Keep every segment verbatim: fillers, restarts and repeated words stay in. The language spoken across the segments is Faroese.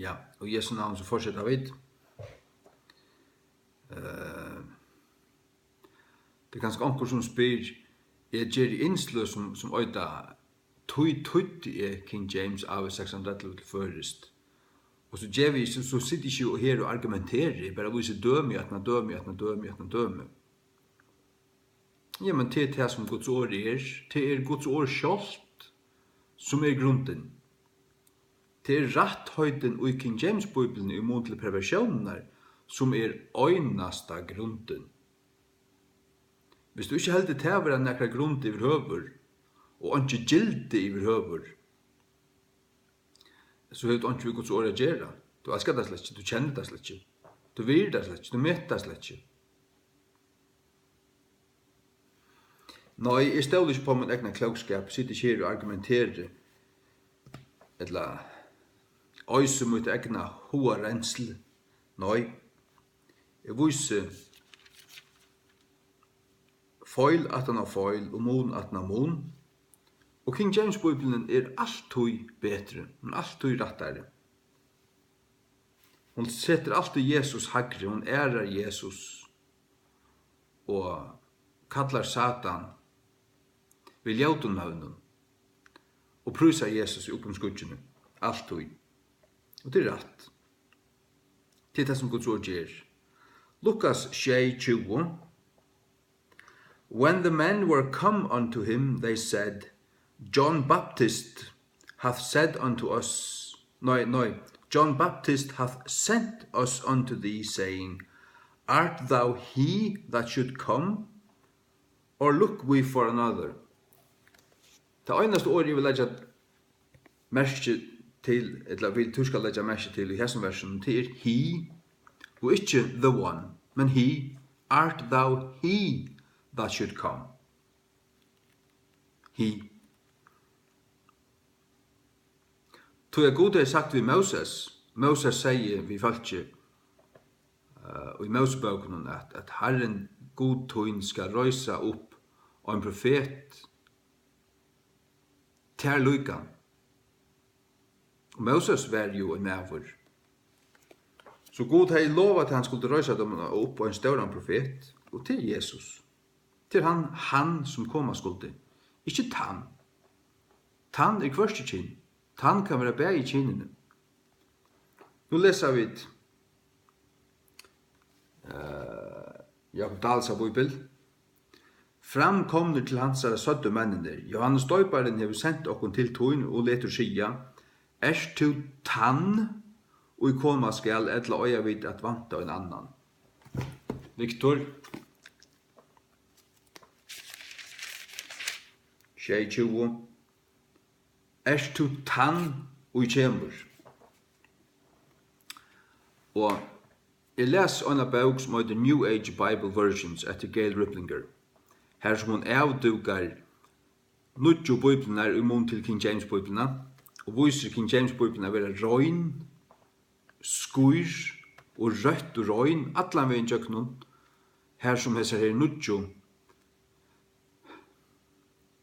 Ja, og í Jesu navn so fortseta vit. Eh, tað er kanska onkur sum spyr, eg geri innsløg sum, sum eita, tí týddi eg King James A V seks hundrað og ellivu til føroyskt. Og so gevi eg, so, so siti eg ikki her og argumenteri, eg bara vísi dømi aftan á dømi aftan á dømi aftan á dømi. Jamen, tað er tað, sum Guds orð er. Tað er Guds orð sjálvt, sum er grundin. Tað er rættheitin í King James Bíbliuni í mun til perversiónirnar, sum er einasta grundin. Viss tú ikki heldur tað vera nakra grund yvirhøvur, og einki gildi yvirhøvur, so hevur tú einki við Guds orð at gera. Tú elskar tað slett ikki, tú kennir tað slett ikki, tú virðir tað slett ikki, tú metir tað slett ikki. Nei, eg stóli ikki upp á mín egna klókskap, siti ikki her og argumenteri, ella oysi mítt egna hugarensl. Nei, eg vísi feil aftan á feil og mun aftan á mun. Og King James Bíblian er altíð betri, hon er altíð rættari. Hon setir altíð Jesus hægri, hon ærar Jesus og kallar Satan við ljótum nøvnum og prísar Jesus í uppi um skýggini, altíð. Og tað er rætt. Tað er tað, sum Guds orð ger. Lukas sjey tjúgu. When the men were come unto him, they said, John Baptist hath said unto us, nei, nei, John Baptist hath sent us unto thee, saying, Art thou he that should come, or look we for another? Tað einasta orð, eg vil leggja merki til, ella vil tú skal leggja merki til í hesum versinum, tað er he, og ikki the one, men he, art thou he that should come? He. Tí at Gud hevði sagt við Móses, Móses segði við fólkið, eh, í Mósebókunum, at, at Harrin Gud tín skal reisa upp ein profet, tær líkan. Og Móses var jú ein maður. So Gud hevði lovað, at hann skuldi reisa teimum upp ein stóran profet, og tað er Jesus. Tað er hann, hann sum koma skuldi. Ikki tann. Tann er hvørkikyn. Tann kann vera bæði kynini. Nú lesa vit, eh, Jákup Dahls av Bíbel. Fram komnir til hansara søgdu menninir: Jóhannes Doyparin hevur sent okkum til tín og letur siga: Ert tú tann, ið koma skal, ella eiga vit at vænta ein annan? Viktor, sjey tjúgu. Ert tú tann, ið kemur? Og eg las eina bók, sum eitur New Age Bible Versions, eftir Gail Riplinger, har sum hon avdúkar nýggju bíbliurnar í mun til King James Bíbliuna, og vísir King James Bíbliuna at vera rein, skýr og røtt og rein allan vegin gjøgnum, har sum hesar her nýggju,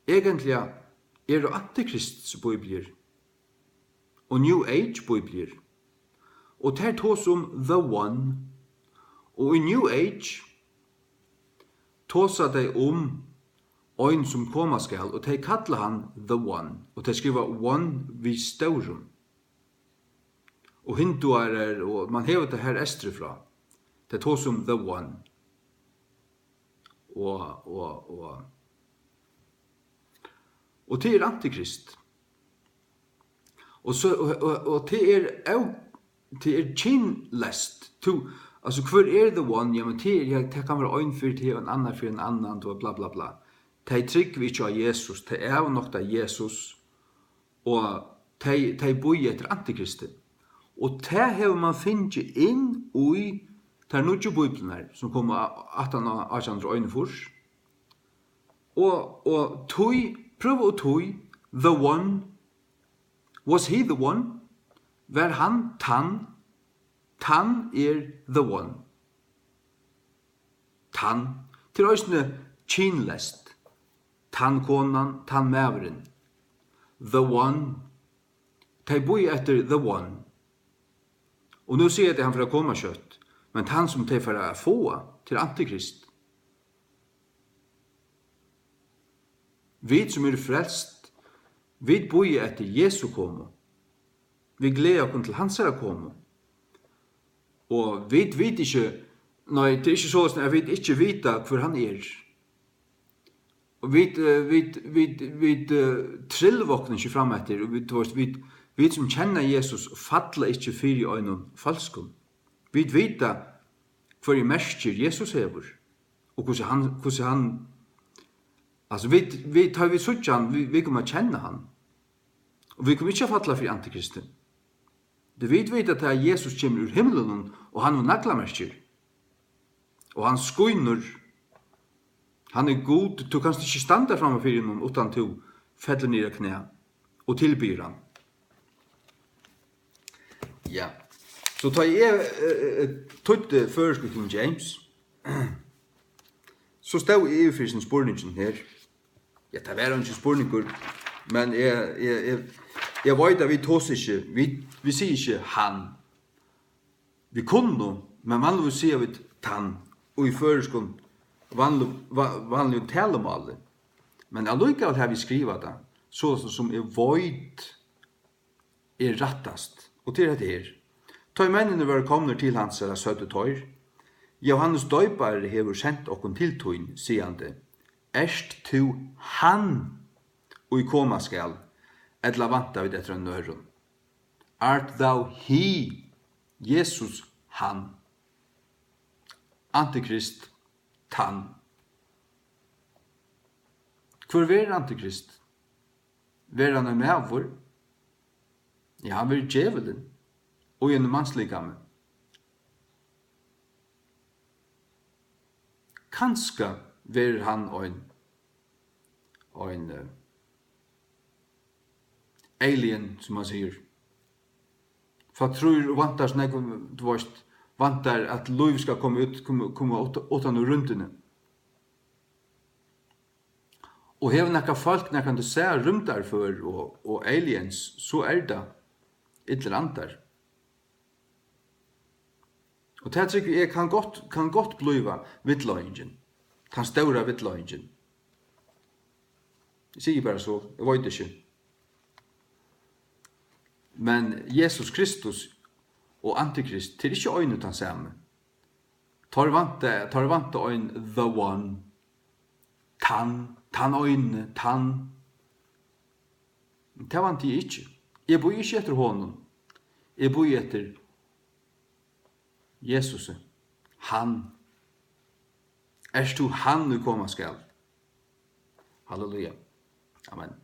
eigentliga eru antikrists bíbliur og New Age bíbliur, og tær tosa um the one, og í New Age tosa tey um ein, sum koma skal, og tey kalla hann the one, og tey skriva one við stórum. Og hinduarar, og mann hevur tað har eysturfrá. Tey tosa um the one. Og, og, og, og tað er antikrist. Og so, og, og, og tað er av, tað er kynleyst. Tú, altso, hvør er the one? Jamen, tað er, ja, tað kann vera ein fyri tað og ein annar fyri ein annan, tú, bla, bla, bla. Tey trúgva ikki á Jesus, tey avnokta Jesus, og tey, tey bíða eftir antikristi. Og tað hevur mann fingið inn í tær nýggju bíbliurnar, sum komu a-, aftan á átjan hundrað og einogfýrs. Og, og tí, prøva og tí, the one, was he the one? Var hann tann? Tann er the one. Tann. Tað er eisini kynleyst. Tann konan, tann maðurin. The one. Tey bíða eftir the one. Og nú siga tey, hann fer at koma skjótt, men tann, sum tey fara at fáa, til antikrist. Vit, sum eru frelst, vit bíða eftir Jesu komu. Vit gleða okkum til hansara komu. Og vit vita ikki, nei, tað er ikki soleiðis, at vit ikki vita, hvør hann er. Og vit, eh, vit, vit, vit, eh, trilva okkum ikki fram eftir, og vit, tú veist, vit, vit, sum kenna Jesus, falla ikki fyri einum følskum. Vit vita, hvørji merkir Jesus hevur, og hvussu hann, hvussu hann, altso, vit, vit, tá vit síggja hann, vit, vit koma at kenna hann. Og vit koma ikki at falla fyri antikristi. Tí vit vita, at Jesus kemur úr himlinum, og hann hevur naglamerkir. Og hann skínur. Hann er Gud. Tú kanst ikki standa framman fyri honum, uttan tú fellur niður á knæ og tilbiður hann. Ja. So tá eg, eh, eh, týddi føroysku King James, so stóð eg yvir fyri sin spurningin her. Ja, tað var eingin spurningur, men eg, eg, eg, eg veit, at vit tosa ikki, vit, vit siga ikki hann. Vit kunnu, men vanliga siga vit tann, og í føroyskum vanlig-, va-, vanligum talumáli. Men allíkavæl havi eg skrivað tað, so sum eg veit er rættast, og tað er hetta her. Tá ið menninir vóru komnir til hansara, søgdu teir: Jóhannes Doypari hevur sent okkum til tín, sigandi: Ert tú hann, ið koma skal, ella vænta vit eftir einum øðrum? Art thou he, Jesus hann? Antikrist, tann. Hvør verður antikrist? Verður hann ein maður? Ja, hann verður djevulin í einum manslikami. Kanska verður hann ein, ein, eh, alien, sum man sigur. Fólk trýr og væntar so nógv, tú veist, væntar, at lív skal koma út, koma, koma út, uttan úr rúmdini. Og hevur nakað fólk nakrantíð sæð rúmdarfør og, og aliens, so er tað illir andar. Og tað trúgvi eg kann gott, kann gott blíva villleiðingin, tann stóra villleiðingin. Eg sigi bara so, eg veit ikki. Men Jesus Kristus og antikrist, tað er ikki einu tann sami. Teir vænta, teir vænta ein the one. Tann, tann eini, tann. Tað vænti eg ikki. Eg bíði ikki eftir honum. Eg bíði eftir Jesusi. Hann. Ert tú hann, ið koma skal? Halleluja. Amen.